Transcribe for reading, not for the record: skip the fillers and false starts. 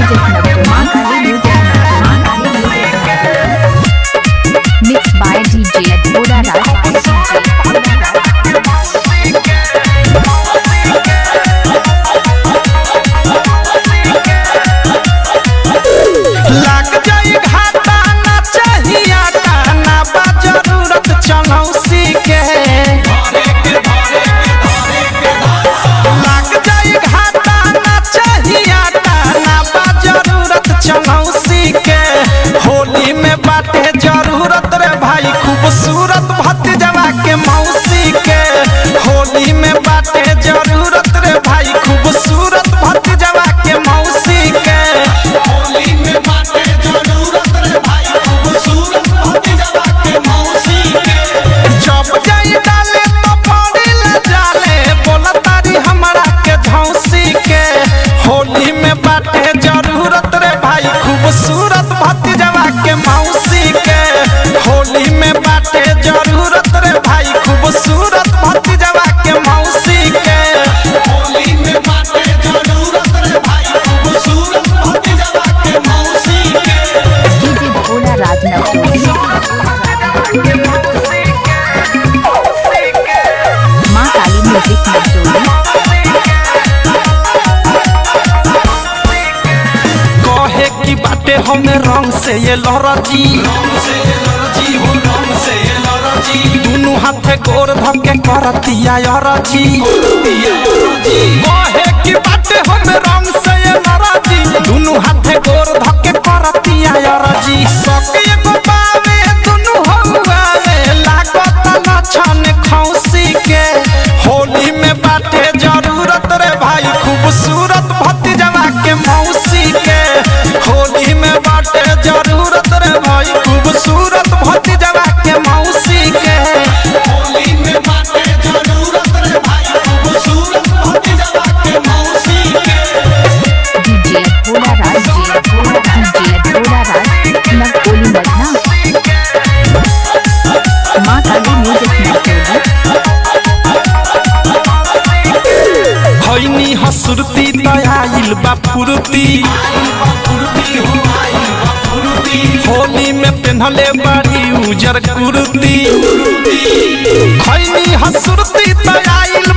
Music Navjot. Maa Kali Music Navjot. Maa Kali Music Navjot. Mixed by DJ Bhola Raj. DJ Bhola Raj. लाग जाई घाटा ना चाहिया ना बा जरूरत चनौसी के। लाग जाई घाटा ना चाहिया ना बा जरूरत चनौसी के। होली में बाटे जरूरत रे भाई खूबसूरत भतीजवा के मौसी के। होली में बाटे जरूरत रे भाई खूबसूरत भतीजवा के मौसी के। होली में बाटे जरूरत रे भाई खूबसूरत भतीजवा के मौसी के। जब जाई डाले तो पड़ी ले जाले बोला तारी हमरा के झौसी के। होली में बाटे जरूरत रे भाई खूबसूरत भतीजवा के मौसी के। होली में बाटे जरूरत रे भाई खूबसूरत भतीजवा के मौसी के। होली में बाटे जरूरत रे भाई खूबसूरत भतीजवा के मौसी के। DJ Bhola Raj Navjot. Maa Kali Music Navjot. कहे की बाटे हमें रंग से ये लरजी। रंग से ये लरजी हो रंग से ये लरजी। दुनू हाथे गोर धके करतिया अरजी। कहे की बाटे हम रंग से ये नाराजी। दुनू हाथे गोर धके करतिया अरजी। सके एगो बावे दुनू हौआवे लागत लछन खौसी के। होली में बाटे जरूरत रे भाई खूबसूरत भतीजवा के मौसी के। होली में बाटे जरूरत रे भाई खूबसूरत भतीजवा के मौसी के। होली में बाटे जरूरत रे भाई खूबसूरत भतीजवा के मौसी के। DJ Bhola Raj. DJ Bhola Raj. Navkoli Madna. Maa Kali Music Navjot. खैनी हसुरती दयाइल बा फुर्ती। फुर्ती हो आई बा फुर्ती। होली में पेन्हले बड़ी उजर कुर्ती। खैनी हसुरती दयाइल